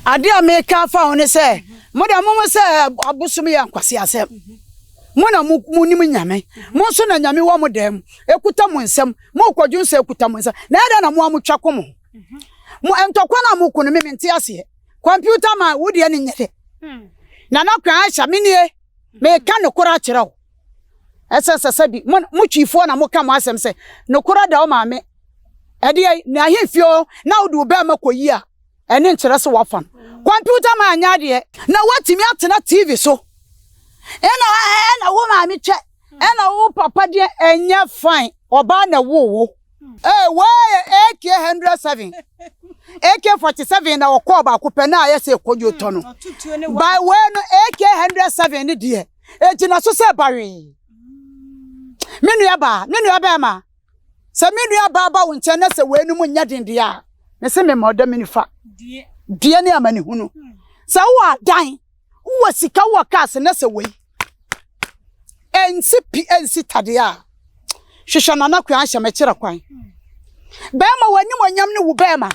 Adeɛ a meka afa ho ne sɛ, mo deɛ mohu sɛ abosom yɛ nkwaseasɛm. Mo na monim Nyame. Mo nso na Nyame wɔ mo dan mu, ɛkuta mo nsam. Mokɔdwo nso ɛkuta mo nsam. Na ɛdɛn na mo a motwa ko mo ho? Mo ntɔkwa no a moko no, me mente aseɛ. Kɔmputa man, wo deɛ ne nyɛ dɛ. Nana Kwan Aisha, me nie, meka nokorɛ akyerɛ wo. Ɛsɛ sɛ sɛ bi, mo, mo Twifoɔ na moka mo asɛm sɛ, nokorɛ da wo maame. Ɛdeɛ, na ahemfie o, na wode wo bɛɛma kɔyi a, Ɛno nkyerɛ sɛ wafa no. Kɔmputa ma anyɛ adeɛ. Na woatumi atena TV so. Ɛna ɛna wo maame twɛ. Ɛna wo papa deɛ ɛnyɛ fine. Ɔbaa na ɛwoo wo. Ee wei yɛ AK 107. AK 47 na ɔkɔɔ baako pɛ na ayɛ sɛ kɔdwo tɔ no. By wei no AK 107 ne deɛ ɛgyina so sɛ bawee. Me nua baa, me nua bɛɛma. Sɛ me nua baa ba wo nkyɛn na sɛ weinom nyɛ den deɛ a, mese mema ɔda me nifa. Deɛ ne amanehunu. Sɛ wowɔ adan, wowɔ sika, wowɔ cars na sɛ wei ɛnsi pi ɛnsi tadeɛ a, hwehwɛ Nana Kwan ahyɛ me kyerɛ kwan. Bɛrima w'animuonyam ne wo bɛrima.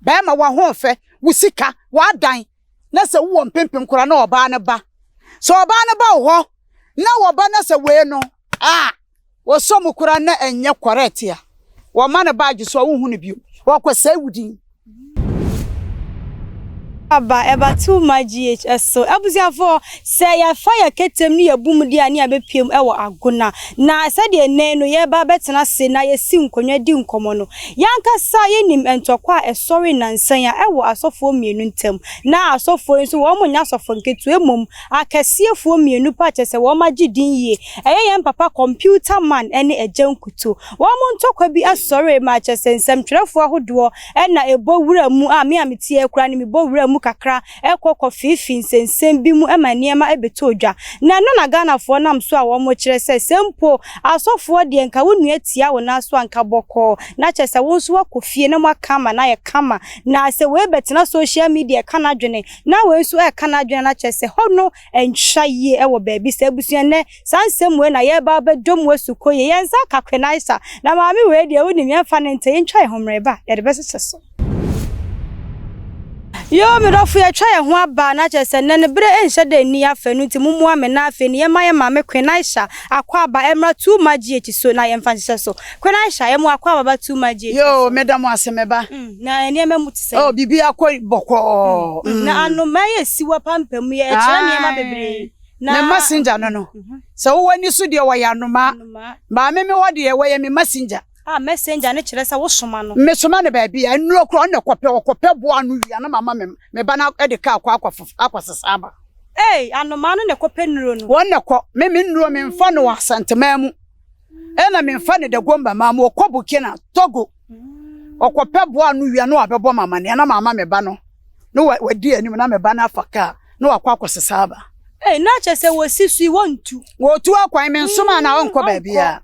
Bɛrima w'ahoɔfɛ, wo sika, w'adan na sɛ wowɔ mpempem koraa na ɔbaa no ba. Sɛ ɔbaa no ba wo hɔ na wɔba na sɛ wei no a, Wɔsɔ mu koraa na ɛnyɛ correct a, wɔma no badge so a wonhu no bio. Wɔkɔsɛe wo din. Aba ɛba too much GH so. Abusuafoɔ, sɛ yɛfa yɛ kɛtɛm ne yɛbu mu deɛ a ne yɛabɛpue mu wɔ Agona. Na sɛdeɛ nnɛ yi no yɛreba abɛtena ase na yɛasi nkonnwa di nkɔmmɔ no, yɛn ankasa yɛnim ntɔkwa a ɛsɔre nnansa yi a ɛwɔ asɔfoɔ mmienu ntam. Na asɔfoɔ yi nso wɔn nyɛ asɔfo nketewa mmom akɛseɛfoɔ mmienu paa kyerɛ sɛ wɔn agye din yie. Ɛyɛ yɛn papa Computer Man ne Agya Nkuto. Wɔn ntɔkwa bi sɔree ma kyerɛ sɛ nsɛmtwerɛfoɔ ahodoɔ na ɛbɔ wura mu a me a mete ha yi koraa no mebɔ wura mu kakra kɔ kɔfeefee nsɛnsɛm bi mu ma nneɛma bɛtɔ dwa. Na ɛno na Ghanafoɔ nam so a wɔkyerɛ sɛ sɛ mpo asɔfoɔ deɛ nka wo nua tia wo nan so a nka bɔkɔɔ na kyerɛ sɛ wo nso woakɔ fie na moaka ama no ayɛ kama. Na sɛ wei bɛtena social media ɛka n'adwene na wei nso ɛreka n'adwene a na kyerɛ sɛ hɔ no Ɛntwa yie wɔ baabi saa abusua nnɛ saa nsɛm wei na yɛreba abɛdɔ mu asu kɔ yie yɛn nsa aka Kwenaisa na maame wei deɛ wonim yɛmfa no ntɛ yɛntwa yɛn ho mmerɛ ba yɛde bɛhyehyɛ so. Yoo me dɔfo yɛatwa yɛn ho aba na kyerɛ sɛ nnɛ no berɛ nhyɛ da nni afa ɛno nti mommoa me na afei no yɛmma yɛn maame Kwenaisa akwaaba ɛmmra too much GH so na yɛmfa nhyehyɛ so. Queen Aisha, yɛ mo akwaaba ba too much GH Yoo, so. meda mo ase me ba. Mm, na nneɛma mu te sɛn? Oh, biribi akɔ bɔkɔɔ. Mm, na anomaa yi esi w'apampam yi, ɛkyerɛ nneɛma bebree. Na me messenger no no. Sɛ wowɔ ani so deɛ wɔyɛ anomaa. Anomaa. Maame me hɔ deɛ wɔyɛ me messenger. Ah, messenger no kyerɛ sɛ wosoma no. Mesoma no baabi a, nnuro koraa ɔno na ɛkɔpɛ, ɔkɔpɛ boa ano wie a na mama me me ba no de kaa kɔ akɔ akɔsesa aba. Ei, anomaa no na ɛkɔpɛ nnuro no. Wɔn na ɛkɔ. Me me nnuro memfa no wɔ Asanteman mu. Ɛna memfa no Dagomba maa mu ɔkɔ Burkina, Togo. Ɔkɔpɛ boa no wia na wabɛbɔ me amaneɛ na mama me ba no na wadi anim na me ba no afa kaa na wakɔ akɔsesa aba. Ei, na kyerɛ sɛ wɔsi so yi wɔntu. Wɔtu akwan, mensoma anaa ɔnkɔ baabiara.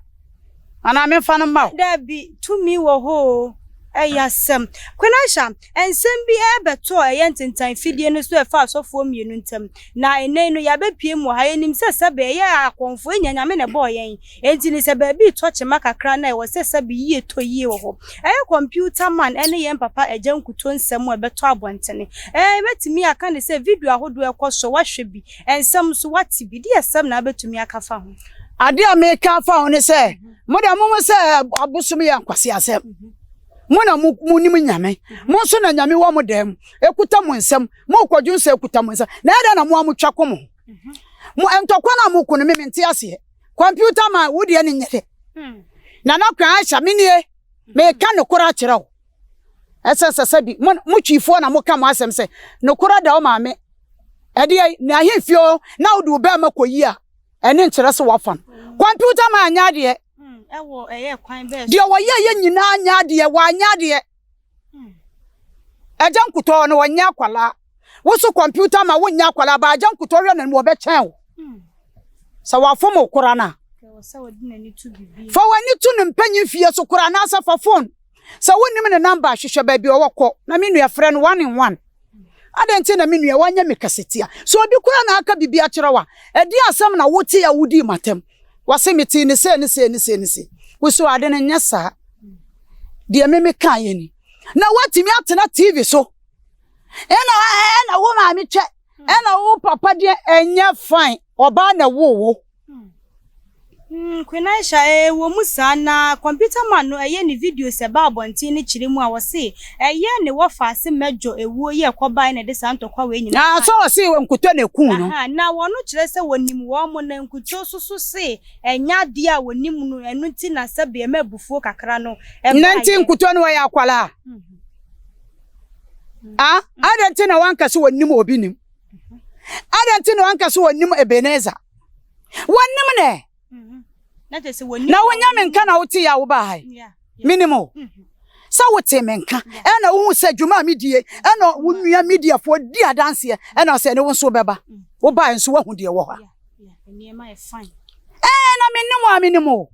Anaa memfa no mma wo? Dabi, tumi wɔ hɔ oo, ɛyɛ asɛm. Queen Aisha, nsɛm bi rebɛtɔ a ɛyɛ ntentan fidie no so a ɛfa asɔfoɔ mmienu ntam. Na ɛnnɛ yi no, yɛabɛpue mu wɔ ha. Yɛnim sɛ sɛbe ɛyɛ akɔmfoɔ, yɛn nyinaa Nyame na ɛbɔɔ yɛn. Enti no sɛ baabi retɔ kyema kakra no a, ɛwɔ sɛ sɛbe yie tɔ yie wɔ hɔ. Ɛyɛ kɔmputa man ne yɛn papa Agya Nkuto nsɛm a ɛbɛtɔ abɔntene. Ɛɛ, yɛbɛtumi aka no sɛ video ahodoɔ a ɛkɔ so, woahwɛ bi, nsɛm nso, woate bi. Deɛ sɛm na wobɛtumi aka afa ho? Adeɛ a meka afa ho ne sɛ, mo deɛ mohu sɛ abosom yɛ nkwaseasɛm. Mo na monim Nyame. Mo nso na Nyame wɔ mo dan mu, ɛkuta mo nsam. Mokɔdwo nsa ɛkuta mo nsam. Na ɛdɛn na mo a motwa ko mo ho? Mo ntɔkwa no a moko no, me mente aseɛ. Kɔmputa man, wo deɛ no nyɛ dɛ. Nana Kwan Aisha, me nie, meka nokorɛ akyerɛ wo. Ɛsɛ sɛ sɛ bi, mo, mo Twifoɔ na moka mo asɛm sɛ, nokorɛ da wo maame. Ɛdeɛ, na ahemfie o, na wode wo bɛɛma kɔyi a, ɛne nkyerɛ sɛ wafa no. Kɔmputa man anyɛ adeɛ. Deɛ wɔyɛeɛ nyinaa nyɛ adeɛ, wanyɛ adeɛ. Agya nkutɔɔ no wɔnyɛ akwalaa. Wo so kɔmputa ma wonyɛ akwalaa ba agya nkutɔɔ hwɛ n'anim wɔbɛkyɛn wo. Sɛ wafom wo kora no a. Fa w'ani to no mpanyin fie so kora anaasɛ fa fon. Sɛ wonnim ne namba a hwehwɛ baabi ɔwɔ kɔ na me nua frɛ no one in one. Adɛn nti na me nua woanyɛ me kasatia? Sɛ obi kora na aka biribi akyerɛ wo a, ɛdeɛn asɛm na wotee a wodii m'atɛm? Wɔse metee no sei ne sei ne sei ne sei. Wo so ade no nyɛ saa. Deɛ me mekaeɛ ni. Na woatumi atena TV so. Ɛna ɛna wo maame twɛ ɛna wo papa deɛ ɛnyɛ fine ɔbaa na ɛwoo wo. Queen Aisha, ɛwɔ mu saa, na computer man no ɛyɛ ne videos ɛba abɔnten no kyerɛ mu a ɔse ɛyɛ ne wɔfaase Major ɛwuo yi ɛkɔbaeɛ na ɛde saa ntɔkwa wei nyinaa Na sɛ baeɛ. ɔse nkuto na ɛkuu no. Aha, na wɔno kyerɛ sɛ wɔnim wɔn mo na nkuto nso so se ɛnyɛ adeɛ a wɔnim no ɛno nti na sɛbe ɛma abufuo kakra no Na nti ɛbaeɛ. nkuto no ɔyɛ akwadaa? Ah, adɛn nti na wanka sɛ wɔnim obi nim? Adɛn nti na wanka sɛ wɔnim Ebenezer? Wɔnim nɛ. Na wonya me nka na wote yɛ a wobaa ha yi. Menim o. Sɛ wote me nka ɛna wohu sɛ dwuma a medie ɛna wo nua mediafoɔ di adanseɛ ɛna sɛ ne wo nso wobɛba. Wobaeɛ nso woahu deɛ ɛwɔ hɔ a. Ɛɛ na menim a menim o.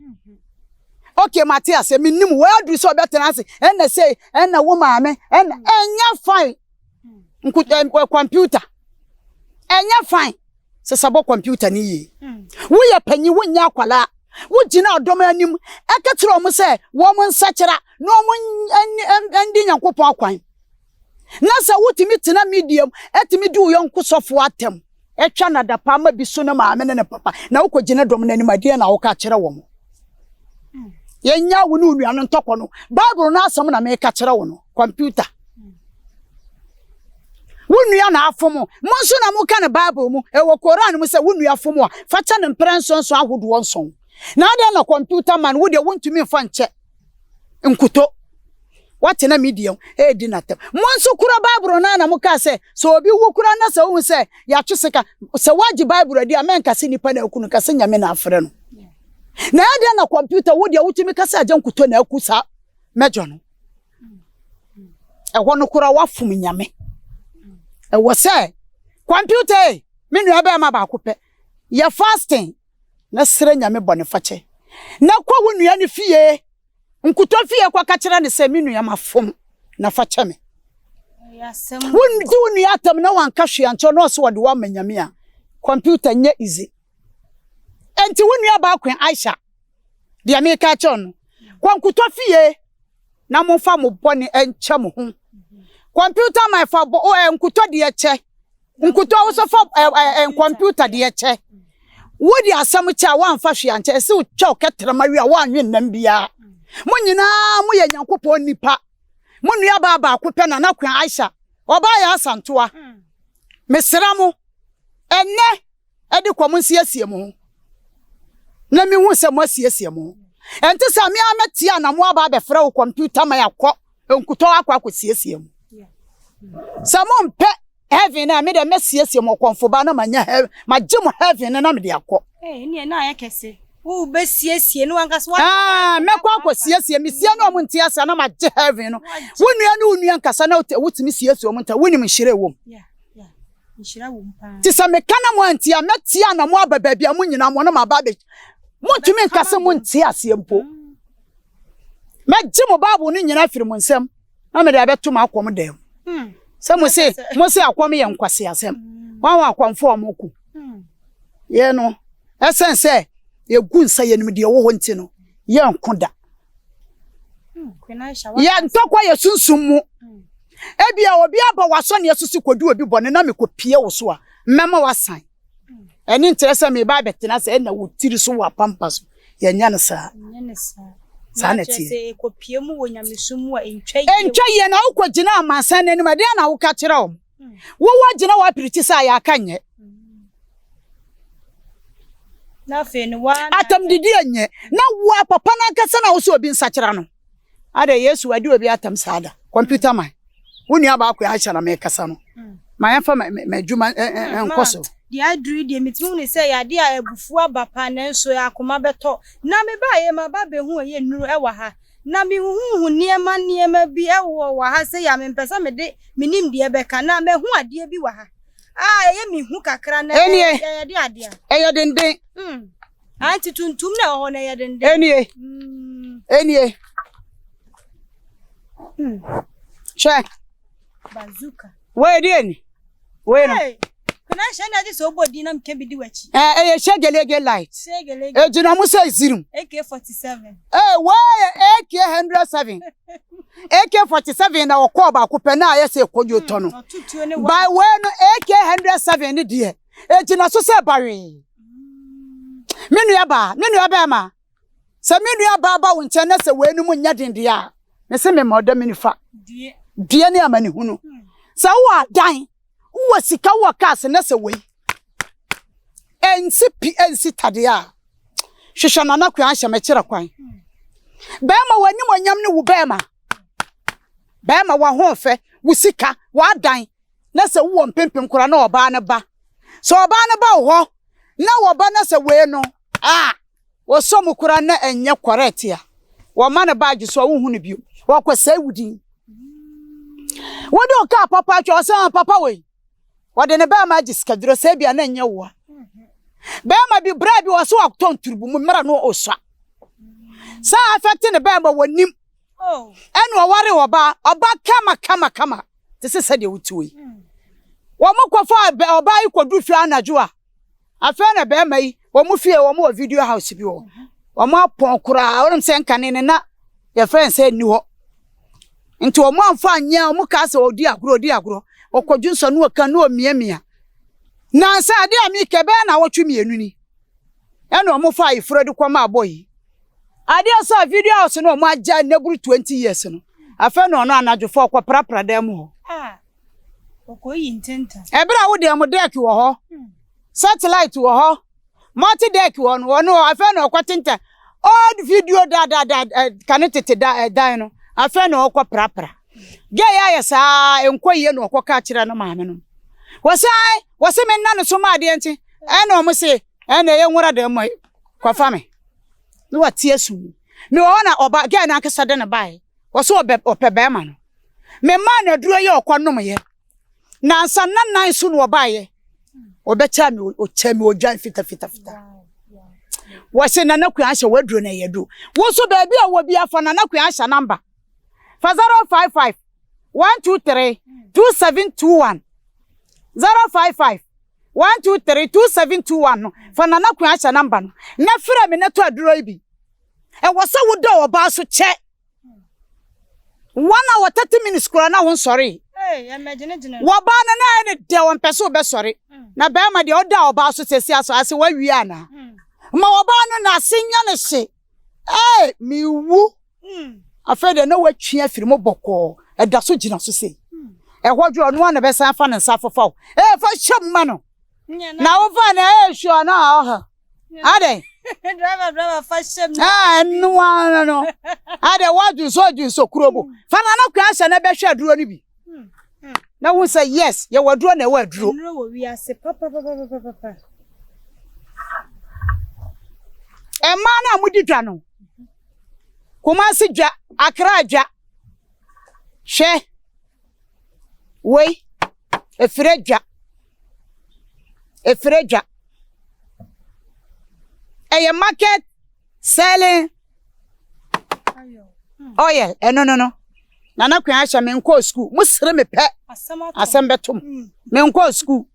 Okay mate aseɛ menim wo aduru sɛ ɔbɛtena ase ɛna sei ɛna wo maame ɛna ɛnyɛ fine. Nku computer ɛnyɛ fine. Sesa bɔ kɔmputa no yie. Woyɛ panyin, wonyɛ akwadaa. Wogyina ɔdɔm anim ka kyerɛ wɔn sɛ wɔn nsakyera na wɔn ndi Nyankopɔn akwan. Na sɛ wotumi tena media mu tumi di wo yɔnko sɔfo atɛm, twa no adapaa ma bi so ne maame ne ne papa, na wokɔgyina dɔm no anim a, deɛn na woka kyerɛ wɔn? Yɛnya wo ne wo nua no ntɔkɔ no. Bible no asɛm na meka kyerɛ wo no, kɔmputa. Wo nua na afom wo. Mo nso na moka no Bible mu, ɛwɔ Koran mu sɛ wo nua fom wo a, fa kyɛ no mprɛ nsonson ahodoɔ nson. Na adɛn na computer man wo deɛ wontumi mfa nkyɛ nkuto. Woate na media ho ɛredi n'atɛm. Mo nso kura Bible no ara na mokaa sɛ sɛ obi wu koraa na sɛ wohu sɛ yɛatwe sika, sɛ woagye Bible adi a mɛnka sɛ nipa na aku no, ka sɛ Nyame na afrɛ no. Na adɛn na computer wo deɛ wotumi ka sɛ agya nkuto na aku saa mɛdwo no. Ɛhɔ no koraa woafom Nyame. Ɛwɔ sɛ kɔmputa yi, me nua bɛrima baako pɛ, yɛ fasting na srɛ Nyame bɔnefakyɛ. Na kɔ wo nua no fie, nkutɔ fie kɔka kyerɛ no sɛ me nua mafom na fa kyɛ me. Wodi wo nua atam na wanka hwee ankyerɛ na ɔsɛ ɔde wo ama Nyame a, kɔmputa nyɛ easy. Enti wo nua baa Queen Aisha, deɛ meka akyerɛ no, kɔ nkutɔ fie na momfa mo bɔne nkyɛ mo ho. Kɔmputa man fa bɔ ɛ nkutɔ deɛ kyɛ. Nkutɔ wo so fa ɛ ɛ kɔmputa deɛ kyɛ. Wode asɛm kyɛ a woamfa hwee ankyɛ, ɛsɛ wotwa wo kɛtrɛma wie a woanwe nnam biara. Mo nyinaa moyɛ Nyankopɔn nnipa. Mo nuabaa baako pɛ Nana Queen Aisha, ɔbaa yɛ Asantoa. Mesrɛ mo, ɛnnɛ de kɔ monsiesie mo ho na mehu sɛ moasiesie mo ho. Ɛnte sɛ me ara mɛte a na moaba abɛfrɛ wo kɔmputa ma yɛakɔ nkutɔ akɔ akɔsiesie mo. Sɛ mompɛ heaven a, me deɛ mɛsiesie mo ɔkɔmfo ba na manya heaven, magye mo heaven no na mede akɔ. Ɛnneɛ na ayɛ kɛse. Wobɛsiesie no ankasa. Ah, mɛkɔ akɔsiesie. Mesie no ɔmo nte ase a na magye heaven no. Wo nua ne wo nua nkasa na wotumi siesie ɔmo ntam. Wonim nhyira ɛwɔ mu. Nti sɛ meka na moantie a, mɛteɛ a na moaba baabi a mo nyinaa mo no maba abɛ. Montumi nka sɛ monte aseɛ mpo. Mɛgye mo Bible no nyinaa afiri mo nsam na mede abɛto m'akɔm dan mu. Hmm. Sɛ mo se mo se akɔm yɛ nkwaseasɛm. Hmm. Wɔn a akɔmfo a wɔko. Hmm. Yɛn no, ɛsɛn sɛ yɛgu nsa yɛnim deɛ ɛwɔ hɔ nti no, yɛnko da. Yɛ ntɔkwa yɛ sunsum mu. Ebia obi aba w'asɔneɛ so sɛ kɔdi obi bɔne na mekɔpie wo so a, mɛma woasan. Ɛne nkyerɛ sɛ meba abɛtena sɛ ɛna wo tiri so wɔ apampa so. Yɛnyɛ no saa. Saa na ɛteɛ. Ɛntwa yie na wokɔgyina amansan no anim a, ɛdeɛn na woka kyerɛ wɔn? Wowɔ gyina w'apirikyi sɛ ayɛ aka nyɛ. Atamdidi ɛnyɛ. Na wo a papa no ankasa na wo sɛ obi nsakyera no. Adɛ Yesu adi obi atam saa da. Computer man. Wo nua baako Aisha na mekasa no. Ma yɛmfa m'adwuma nkɔ so. Deɛ aduru yi deɛ metumi hu ne sɛ ɛyɛ adeɛ a abufuo aba paa nanso akoma bɛtɔ. Na mebaeɛ maba abɛhu ɛyɛ nnuru ɛwɔ ha. Na mehuhuuhu nneɛma nneɛma bi wɔ wɔ ha sei a mempɛ sɛ mede me nimdeɛ bɛka. Na mahu adeɛ bi wɔ ha a ɛyɛ me hu kakra na Ɛnie, ɛyɛ de adeɛ a. ɛyɛ denden. Mm. Ah, nti tuntum na ɛwɔ hɔ no ɛyɛ denden. Ɛnie, Mm. ɛnie. Mm. Hwɛ. Bazooka. Wei deɛ ni. Wei no. Hey. Na hyɛ na gye sɛ wobɔ din na meka bi di w'akyi. Ɛɛ ɛyɛ Shegelege light. Shegelege. Egyina mu sɛ zirim. AK-47. Ee wei yɛ AK-107. AK-47 na ɔkɔɔ baako pɛ na ayɛ sɛ kodwo tɔ no. Ɔto tuo ne wa. By wei no AK-107 ne deɛ egyina so sɛ bawee. Me nua baa, me nua bɛrima, sɛ me nua baa ba wo nkyɛn na sɛ weinom nyɛ den deɛ a, mese mema ɔda me nifa. Due ne amanehunu. Sɛ wowɔ adan, wowɔ sika, wowɔ cars na sɛ wei ɛnsi pi ɛnsi tadeɛ a, hwehwɛ Nana Kwan ahyɛ me kyerɛ kwan. Bɛrima w'animuonyam ne wo bɛrima. Bɛrima w'ahoɔfɛ, wo sika, w'adan na sɛ wowɔ mpempem koraa na ɔbaa no ba. Sɛ ɔbaa no ba wo hɔ na wɔba na sɛ wei no a wɔsɔ mu koraa na ɛnyɛ correct a, wɔma no badge so a wonhu no bio. Wɔkɔsɛe wo din. Wode wo kaa papa atwa ɔsɛ ah, papa wei. Wɔde ne bɛrima agye sikaduro sɛ ebia na ɛnyɛ woa. Bɛrima bi bra bi wɔ so watɔ nturubu mu mmerɛ no ɔsua. Saa affect ne bɛrima wɔnim. Ɛna ɔware ɔbaa, ɔbaa kama kama kama te sɛ sɛdeɛ wote wei. Wɔn kɔfa ɔbaa yi kɔdu fie anadwo a, afei na bɛrima yi wɔn fie wɔn wɔ video house bi wɔ. Wɔn apɔn koraa, wɔn sɛ nkane ne na yɛfrɛ sɛ nni hɔ. Nti wɔn amfa anyɛ, wɔn kaa sɛ ɔdi agorɔ, ɔdi agorɔ. Ɔkɔdwo nsɔ no ɔka no ɔmiamia. Nansa adeɛ a meka bɛyɛ na wɔtwe mmienu ni. Ɛna wɔn fa ayeforo de kɔma abɔ yi. Adeɛ sɛ video house no wɔn agya nnɛburu 20 years no. Afei na ɔno anadwofoɔ ɔkɔprapra dan mu hɔ. Ah, ɔkɔyi ntenta. Ɛberɛ a wo deɛ mo deck wɔ hɔ, satellite wɔ hɔ, multi deck wɔ no, ɔno afei na ɔkɔtenta old video da da da kane tete da dan no, afei na ɔkɔprapra. Gay ayɛ saa nkɔ yie na ɔkɔka kyerɛ no maame no. Wɔsɛ wɔsɛ me nna no so ma adeɛ nti ɛna ɔmo se ɛna ɛyɛ nwura dɛm mɔ kɔfa me. Na wate asu mu. Me wɔ hɔ na ɔba gay no ankasa de ne bae. Wɔsɛ ɔbɛ ɔpɛ bɛrima no. Me maa no aduro yɛ ɔkɔ nom yɛ. Nansa nna nan so na ɔbaeɛ. Ɔbɛkyɛ me ɔkyɛ me odwan fita fita fita. Wɔse Nana Kua ahyɛ w'aduro na ɛyɛ aduro. Wo nso baabi a wɔ bi afa Nana Kua ahyɛ namba. Fa 055 123 2721 055 123 2721 no fa Nana Kua ahyɛ namba no na frɛ me na tɔ aduro yi bi. Ɛwɔ sɛ wodɔ ɔbaa so kyɛ. 1 hour 30 minutes koraa na wonsɔre. Wɔbaa no na ayɛ ne dɛ wɔmpɛ sɛ wobɛsɔre. Na bɛrima deɛ ɔda ɔbaa so sɛsi aso ase wawie anaa. Ma ɔbaa no na ase nya ne hye. Ee, mewu. Afei deɛ na watwi afiri mu bɔkɔɔ. Ɛda so gyina so sei. Ɛhɔ dwo ɔno a na bɛsan afa ne nsa afofa wo. Ee, fa hyɛ mu ma no. Na wofa na ɛyɛ hwɛ na ɔha. Adɛn? Driver, driver, fa hyɛ mu. Ah, ɛno ara no. Adɛn, woadwene sɛ ɔdwene sɛ kuro bo. Fa Nana Kwan ahyɛ na bɛhwɛ aduro no bi. Na hu sɛ yes, yɛwɔ aduro na ɛwɔ aduro. Nnuro wɔ wiase papapapapapa. Mmaa no a modi dwa no, Kumasi dwa, Accra dwa, hwɛ wei, efire dwa, efire dwa. Ɛyɛ market selling oil ɛno no no. Nana Kwan ahyɛ me nkɔɔ sukuu. Mo sere me pɛ. Asɛm bɛto mo. Me nkɔɔ sukuu.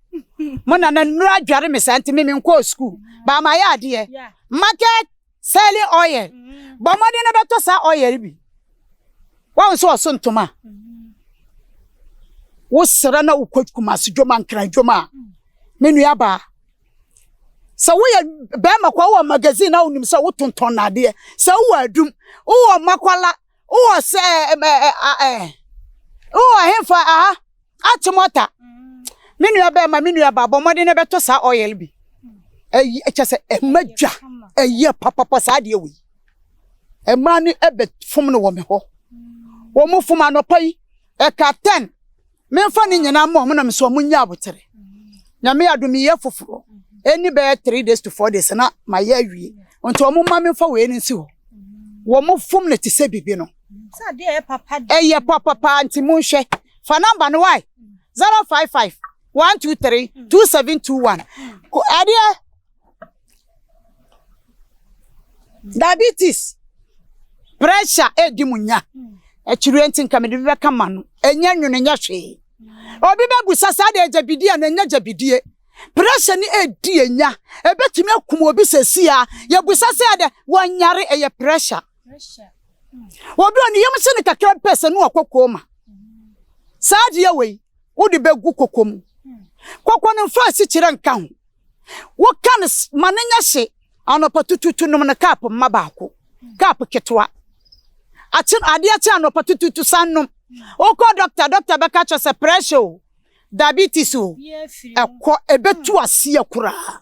Mo nana nnuro adware me saa nti me me nkɔɔ sukuu. Ba ma yɛ adeɛ. Market selling oil. Bɔ mmɔden na bɛtɔ saa oil bi. Wɔn nso ɔso ntoma. Wo sere na wokɔ Kumasi dwom Ankran dwom a. Me nua baa. Sɛ woyɛ bɛrima kɔ wɔ magazine na wonim sɛ wotontɔn adeɛ. Sɛ wowɔ adum, wowɔ makwala, wowɔ sɛ ɛ ɛ wowɔ hefa aha akyemɔta. Me nua bɛrima, me nua baa, bɔ mmɔden na bɛtɔ saa oil bi. Ɛyi kyɛ sɛ ɛma dwa ɛyɛ papapa saa adeɛ wei. Mmaa no ɛbɛ fom no wɔ me hɔ. Wɔn fom anɔpa yi ɛka 10. Memfa ne nyinaa mma wɔn na mesɛ wɔn nyɛ abotere. Nyame adom meyɛ foforɔ. Ɛni bɛyɛ 3 days to 4 days na mayɛ awie. Nti wɔn mma memfa wei no nsi hɔ. Wɔn fom no te sɛ bibi no. Ɛyɛ papa paa nti monhwɛ. Fa namba no wae 055 123 2721. Adeɛ Diabetes, pressure edi mu nya. Akyiriɛ nti nka mede bi bɛka ma no. Ɛnyɛ nwono nyɛ hwee. Obi bɛbusa saa deɛ gyabidie a na ɛnyɛ gyabidie. Pressure no ɛredi yɛn nya. Ɛbɛtumi akum obi seesei ara. Yɛbusa sɛ adɛn? Wɔnyare, ɛyɛ pressure. Obi a ne yam hye no kakra pɛ sɛ ne wakɔ coma. Saa adeɛ wei, wode bɛgu koko mu. Koko no mfa asikyire nka ho. Woka no ma no nyɛ hye anɔpa tututu nom no cup mma baako. Cup ketewa. Akye adeɛ kye anɔpa tututu san nom. Wokɔ doctor, doctor bɛka kyerɛ sɛ pressure o, diabetes o, ɛkɔ ɛbɛtu aseɛ koraa.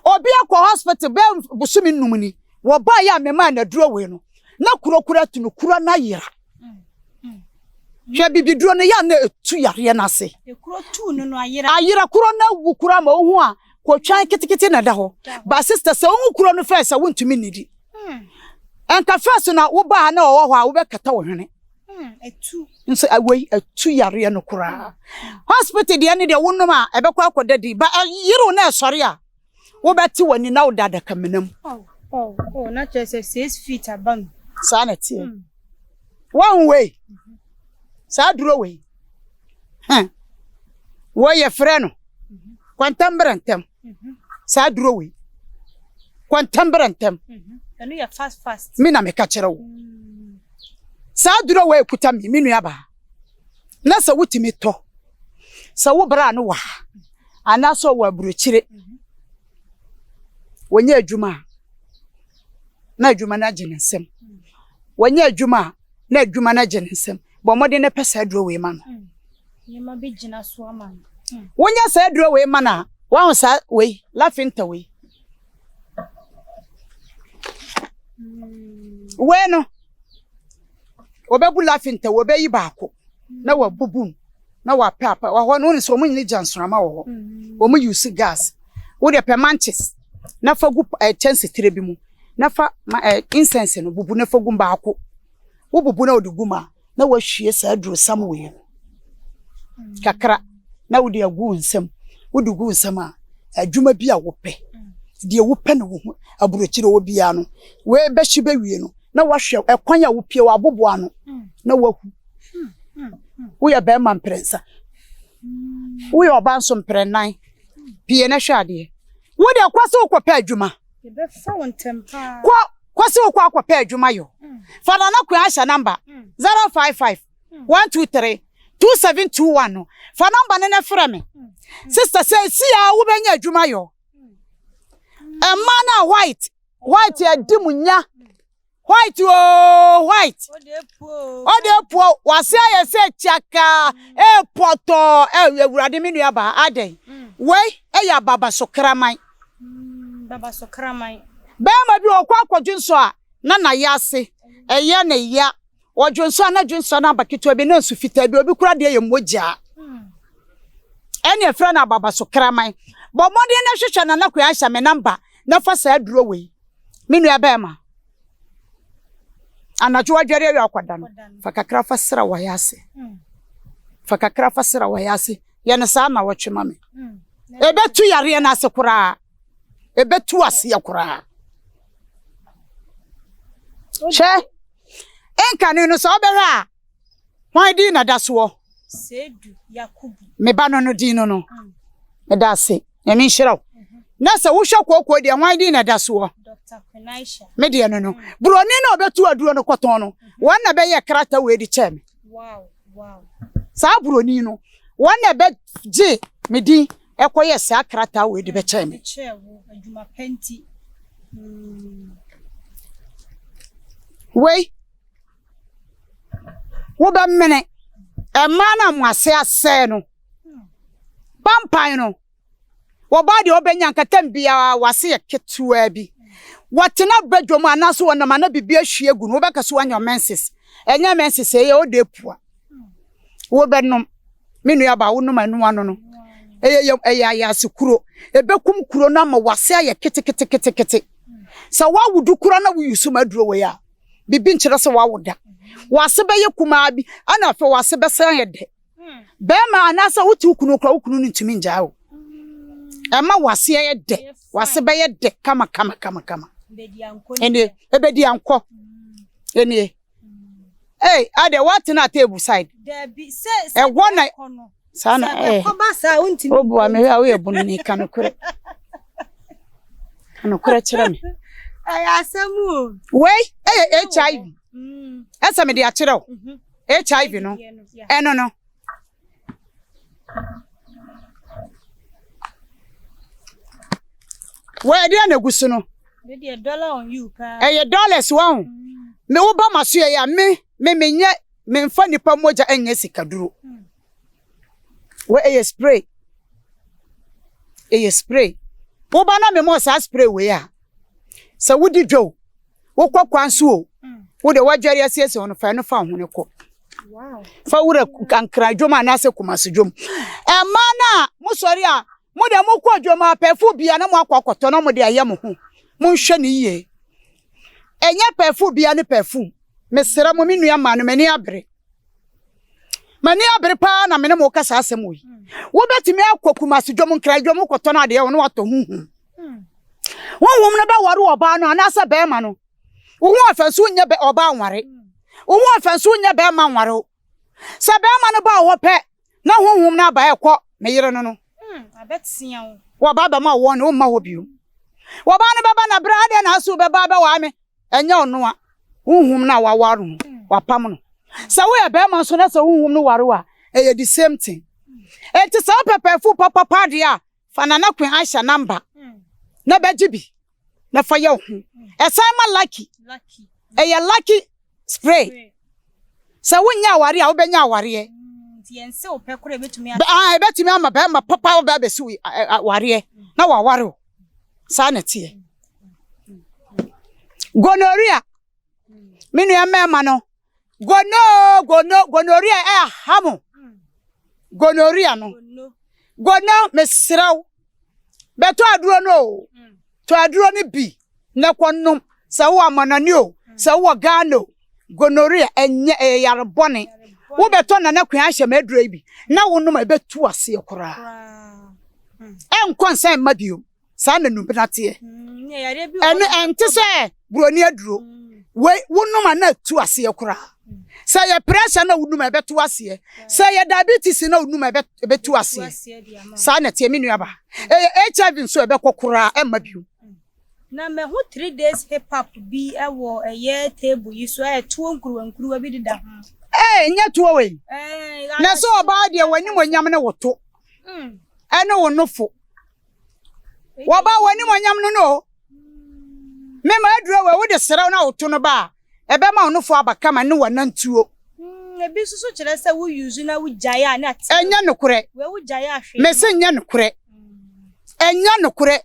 Obi akɔ hospital bɛɛ bosome num ni, wɔbaeɛ a memaa no aduro wei no, na kuro kura atu no, kuro no ayera. Hwɛ bibiduro no yɛ a na ɛtu yareɛ no ase. Ayera kuro no awu koraa ma wohu a kotwan ketekete na ɛda hɔ. Ba sister sɛ wohu kuro no fɛ sɛ wontumi nnidi. Ɛnka fɛs na wobaa ha na ɔwɔ hɔ a wobɛkata wo hwene. Nso wei ɛtu yareɛ no koraa. Hospital deɛ ne deɛ wonom a ɛbɛkɔ akɔda di ba ɛyerew na ɛsɔre a wobɛte w'ani na woda adakamena mu. Oh, oh, oh, na kyerɛ sɛ 6 feet aba mu. Saa na ɛteɛ. Woahu wei? Saa duro wei. Hɛn. Wei yɛfrɛ no kwantam berɛ ntɛm. Saa duro wei. Kwantam berɛ ntɛm. Ɛno yɛ fast fast. Me na meka kyerɛ wo. Saa duro wei kuta me, me nua baa. Na sɛ wotumi tɔ, sɛ wo bra no wɔ ha, anaasɛ ɔwɔ aburokyire, wɔnyɛ adwuma a, na adwuma no agye ne nsam. Wɔnyɛ adwuma a, na adwuma no agye ne nsam. Bɔ mmɔden na pɛ saa aduro wei ma no. Nneɛma bi gyina so ama no. Wonya saa aduro wei ma no a, wahu saa wei, lafinta wei. Wei no, wɔbɛbu lafinta, wɔbɛyi baako na wabubu mu na wapɛ apɛ. Wɔ hɔ no, wonim sɛ wɔn nyina gya nsrama wɔ hɔ. Wɔn use gas. Wo deɛ pɛ manches na fa gu eh, kyɛnse tire bi mu na fa ma eh, incense no bubu na fa gu mu baako. Wobubu na wode gu mu a, na wahwie saa adurosam wei no kakra na wode agu wo nsam. Wode gu wo nsam a, adwuma bi a wopɛ, deɛ wopɛ na wohu aburokyire wɔ biara no, wei bɛhye bɛwie no, na wahwɛ ɛkwan a wopie wɔ abobo ano na wahu. Woyɛ bɛrima mprɛnsa, woyɛ ɔbaa nso mprɛnnan. Pie na hwɛ adeɛ. Wo deɛ kɔ sɛ wokɔpɛ adwuma. Yɛbɛfa wo ntɛm paa. Kɔ kɔ sɛ wokɔ akɔpɛ adwuma yɔ. Fa Nana Kwan Ahyɛ namba 055 123 2721 no. Fa namba no na frɛ me. Sister sɛ esi a wobɛnya adwuma yɔ. Mmaa no a white white adi mu nya. White oo white. Ɔde epuo wase ayɛ sɛ kyakaa ɛpɔtɔɔ ɛ awurade me nua baa adɛn. Wei ɛyɛ ababaso kraman. Babaso kraman. Bɛrima bi ɔkɔ akɔdwo nsɔ a na n'ayɛ ase ɛyɛ ne ya. Ɔdwo nsɔ a na dwo nsɔ no aba ketewa bi na nsu fitaa bi obi kora deɛ yɛ mogyaa. Ɛne ɛfrɛ no ababaso kraman. Bɔ mmɔden na hwehwɛ Nana Kwe Aisha me namba na fa saa aduro wei. Me nua bɛrima, anadwo wadware awie akɔda no, fa kakra fa sra wayɛ ase. Fa kakra fa sra wayɛ ase. Yɛ no saa na wɔtwe ma me. Ɛbɛtu yareɛ no ase koraa. Ɛbɛtu aseɛ koraa. Hwɛ, nkane no sɛ wobɛhwɛ a, Hwan din na ɛda soɔ? Seidu Yakubu. Me ba no no din no no. Meda ase. Nyame nhyira wo. Na sɛ wohwɛ kookoo deɛ hwan din na ɛda soɔ? Dr. Kwenaisha. Me deɛ no no. Buroni na ɔbɛtu aduro no kɔtɔn no. Wɔn na bɛyɛ krata wei de kyɛɛ me. Wow, wow. Saa buroni no, wɔn na ɛbɛgye me din ɛkɔyɛ saa krataa wei de bɛkyɛɛ me. Kyɛɛ wo adwuma pa nti. Wei Wobɛmene. Mmaa no a mo ase asɛe no, pampan no, wɔbaa deɛ wɔbɛnya nkatam biara w'ase yɛ ketewaa bi. Wɔtena badwam anaasɛ wɔnam ana biribi ahwie agu no, wobɛka so wanya menses. Ɛnyɛ menses, ɛyɛ ɔda apua. Wobɛnom. Me nuabaa, wonom ɛno ano no, ɛyɛ ɛyɛ ayase kuro. Ɛbɛkum kuro no ama w'ase ayɛ keteketekete. Sɛ woawo du koraa na woyi so ma aduro wei a, biribi nkyerɛ sɛ wawo da. W'ase bɛyɛ kumaa bi, ɛna afei w'ase bɛsan ayɛ dɛ. Bɛrima anaasɛ wote wo kunu koraa, wo kunu no ntumi ngyaa wo. Ɛma w'ase yɛ dɛ, w'ase bɛyɛ dɛ kama kama kama kama. Ɛnie, ɛbɛdi ankɔ. Ɛnie. Ei, adeɛ woatena table side. Ɛhɔ na. Saa na ɛɛ. Ɛkɔba saa a wontumi. Woboa me hwɛ a woyɛ bononi ka nokorɛ. Ka nokorɛ kyerɛ me. Ɛyɛ asɛm o. Wei ɛyɛ HIV. Ɛsɛ mede akyerɛ wo. HIV no ɛno no. Wei ɛdeɛ na egu so no. Ɛyɛ dollars wahu. Me wo ba ma so yɛ a me me menyɛ memfa nipa mogya nyɛ sikaduro. Wei ɛyɛ spray. Ɛyɛ spray. Woba na mema saa spray wei a, sɛ wodi dwa o, wokɔ kwan so o, wo deɛ woadware asiesie ho no, fa ɛno fa wo ho no kɔ. Fa wura Ankran dwom anaasɛ Kumasi dwom. Mmaa no a mosɔre a, mo deɛ mokɔ dwom a, pɛɛfo bia na moakɔ akɔtɔ na mode ayɛ mo ho. Monhwɛ no yie. Ɛnyɛ pɛɛfo bia ne pɛɛfo. Mesrɛ mo, me nua mmaa no, m'ani abere. M'ani abere paa na me ne mo kasa asɛm wɔ yi. Wobɛtumi akɔ Kumasi dwom, Nkran dwom, wokɔtɔ no adeɛ wo ne watɔ huhum. Honhom no bɛware ɔbaa no anaasɛ bɛrima no. Wo ho ɔfɛ nso nyɛ ɔbaa nware. Wo ho ɔfɛ nso nyɛ bɛrima nware wo. Sɛ bɛrima no ba wɔ hɔ pɛ na honhom no aba ɛkɔ me yere no no. Wɔba bɛma wɔn ne womma hɔ bio. Wɔbaa no bɛba na berɛ adɛn na aso bɛba bɛwaa me ɛnyɛ ɔno a honhom no a waware no wapam no. Sɛ woyɛ bɛrima nso na sɛ honhom no ware wo a ɛyɛ the same thing. Enti sɛ wopɛ pɛɛfo papapa deɛ a fa Nana Queen Aisha number na bɛgye bi na fa yɛ wo ho. Ɛsan ma lucky. Ɛyɛ lucky spray. Sɛ wonyɛ aware a wobɛnya awareɛ. Ɛbɛtumi ama bɛrima papa wobɛ abɛsi wo awareɛ na waware wo. Saa na ɛteɛ. Gonorrhea. Me nua mmarima no, gono gono gonorrhea ɛha mo. Gonorrhea no. Gono mesrɛ wo. Bɛtɔ aduro no o. Tɔ aduro no bi na kɔ nom. Sɛ wowɔ amanɔne o, sɛ wowɔ Ghana o, gonorrhea ɛnyɛ ɛyɛ yare bɔne. Wobɛtɔ Nana Kwan ahyɛ me aduro yi bi na wonom a ɛbɛtu aseɛ koraa. Ɛnkɔ nsan mma bio. Saa na nnubena teɛ. Ɛno ɛnte sɛ buroni aduro. Wei wonom a na atu aseɛ koraa. Sɛ yɛ pressure na wonom a ɛbɛto aseɛ. Sɛ yɛ diabetes na wonom a ɛbɛtu aseɛ. Saa na ɛteɛ me nuaba. Ɛyɛ HIV nso ɛbɛkɔ koraa ɛmma bio. Na mahu 3 days hip hop bi wɔ ɛyɛ table yi so ɛyɛ tuo nkuruwa nkuruwa bi deda ho. Ee nyɛ tuo wei. Na sɛ ɔbaa deɛ w'animuonyam ne wo to ɛne wo nofo. Wɔba w'animuonyam no no o. Mema aduro wei wode serew na woto no ba a, ɛbɛma wo nofo aba kama ne w'anantuo. Mm, ebi nso so kyerɛ sɛ wo use na wogyae a na te. Ɛnyɛ nokorɛ. Wei wogyae a hwee. Mese nyɛ nokorɛ. Ɛnyɛ nokorɛ.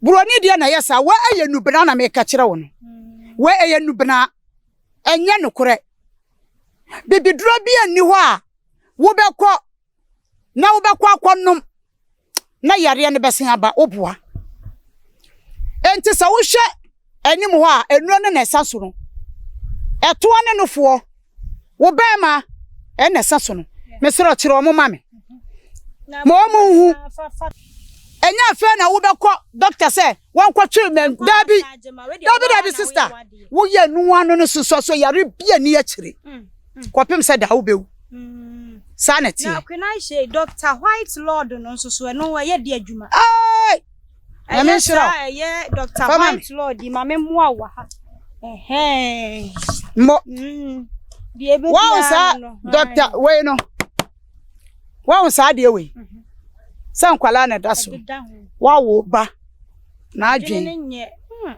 Buroni deɛ na ɛyɛ saa. Wei ɛyɛ nubena na meka kyerɛ wo no. Wei ɛyɛ nubena. Ɛnyɛ nokorɛ. Bibiduro bi nni hɔ a wobɛkɔ na wobɛkɔ akɔnom na yareɛ no bɛsen aba woboa enti sɛ wohwɛ anim hɔ a nnuro no na ɛsa so no ɛtoɔ ne nofoɔ wo bɛrima ɛna ɛsa so no mesrɛ kyerɛ ɔmo ma me ma ɔmo nhu ɛnyɛ afei na wobɛkɔ dɔkta sɛ wɔnkɔtwe mɛ daabi daabi daabi sista woyɛ noa no no sosɔ so yare bi ani akyire kɔpem sɛ daa wobɛwu saa na ɛteɛ. Na Kwena hyɛ Dr. White Lord no nso so ɛno ɛyɛ de adwuma. Ɛɛ Nyame nhyira wo. Ɛyɛ Dr. White Lord yi ma me mmoa wɔ ha. Ɛhɛn. Mmɔ. Wɔn saa Dr. wei no. Wɔn saa deɛ wei. Mhm. Sɛ nkwalaa na ɛda so. Wɔawo ba. N'adwen. Hmm.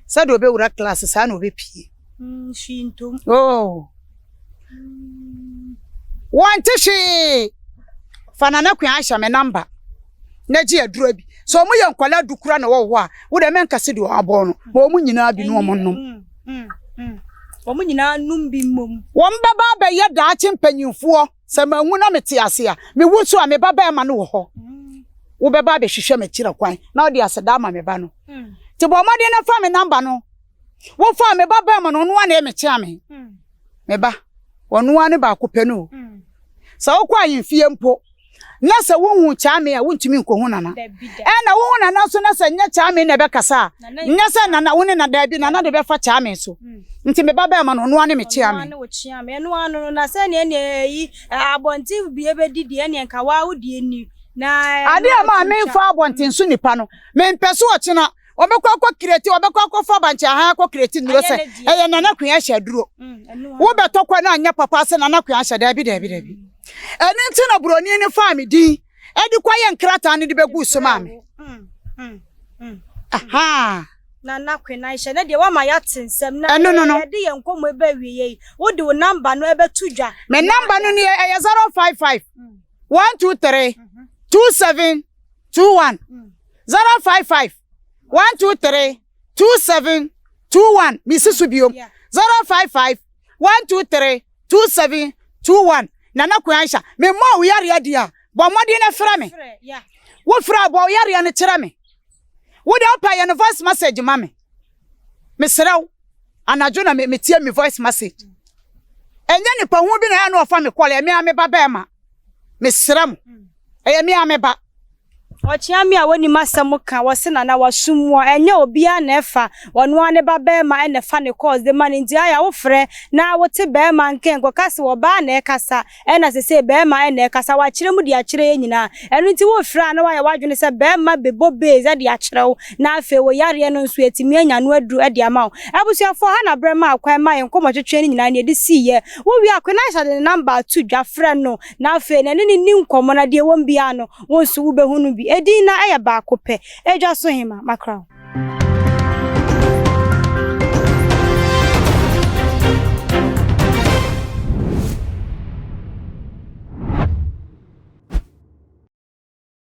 Sɛdeɛ ɔbɛwura class saa na ɔbɛpie. Mm, hwee ntom. Oh. Wɔnte hwee. Fa Nana Kua ahyɛ me namba na gye aduro bi. Sɛ wɔn yɛ nkwadaa du kura na wɔwɔ hɔ a, wo deɛ mɛnka sɛ deɛ wɔabɔ no. Ma wɔn nyinaa bi na wɔn nnom. Mm, mm, mm. Wɔn nyinaa nnom bi mmom. Wɔn bɛba abɛyɛ daakye mpanyinfoɔ. Sɛ manwu na mete ase a, mewu nso a, me ba barima no wɔ hɔ. Wobɛba abɛhwehwɛ m'akyira kwan na wode aseda ama me ba no. Nti bɔ mmɔden na fa me namba no. Wofaa me ba barima no, ɔno ara na ɛyɛ me kyea me. Me ba, ɔno ara ne baako pɛ no o. Sɛ wokɔ ahemfie mpo, Na sɛ wohu Kyame a, wontumi nkɔhu Nana. Ɛna wohu Nana nso na sɛ nyɛ Kyame na ɛbɛkasa a, nyɛ sɛ Nana, wo ne na daabi, Nana de bɛfa Kyame so. Nti me ba bɛrima no, ɔno ara ne me Kyeame. Ɔno ara ne wo Kyeame. Ɛno ara no no, na sɛdeɛ ɛneɛ ɛyi, abɔnten bie bɛdi deɛ ɛneɛ nka waa wo deɛ ni. Na Adeɛ a ɛma memfa abɔnten so nipa no, mempɛ so ɔkyena Wɔbɛkɔ akɔ kireti, wɔbɛkɔ akɔfa bankye ahan akɔ kireti nnuro sɛ ɛyɛ Nana Kua ahyɛ aduro. Wobɛtɔ kɔ na anyɛ papa sɛ Nana Kua ahyɛ daabi daabi daabi. Ɛno nti na buroni no faa me din de kɔyɛ nkrataa no de bɛguu so maa me. Aha. Nana Kua ahyɛ ne deɛ wama yɛate nsɛm na ɛno no no yɛde yɛn nkɔmmɔ ɛbɛ awie yi wode wo namba no ɛbɛto dwa. Me namba no nie ɛyɛ 055 123 27 21 055 123 27 21 mesi so biom 055 123 27 21 Nana Kwan Aisha memmɔ wo yareɛ deɛ a bɔ mmɔden na frɛ me wofrɛ a bɔ wo yareɛ no kyerɛ me wode wopɛ yɛ no voice message ma me mesrɛ wo anadwo na metie me voice message ɛnyɛ nipa ho bi na ɛyɛ na ɔfa me kɔlɛ ɛme a me ba bɛɛma mesrɛ mo ɛyɛ me a me ba Ɔkyea me a wɔnim asɛm ka, wɔse Nana wasum mu a, ɛnyɛ obiara na ɛfa, ɔno ara ne ba barima na ɛfa ne course de ma no nti ayɛ a wofrɛ na wote barima nka nkɔka se ɔbaa na ɛkasa ɛna sesei barima na ɛkasa, wakyerɛ mu de akyerɛ yɛn nyinaa ɛno nti wofrɛ a na wayɛ w'adwene sɛ barima bɛbɔ base de akyerɛ wo na afei wo yareɛ no nso yɛatumi anya ano aduru de ama wo. Abusuafoɔ ha na berɛ maa kwan maa yɛn nkɔmmɔtwetwe no nyinaa nea ɛde siiɛ. Wowie a Queen Aisha de ne number ato dwa, frɛ no Na afei na ɛne no nni nkɔmmɔ, na deɛ ɛwom biara no, wo nso wobɛhunu bi. Edin no yɛ baako pɛ, Edwa so Hema, Makra wo.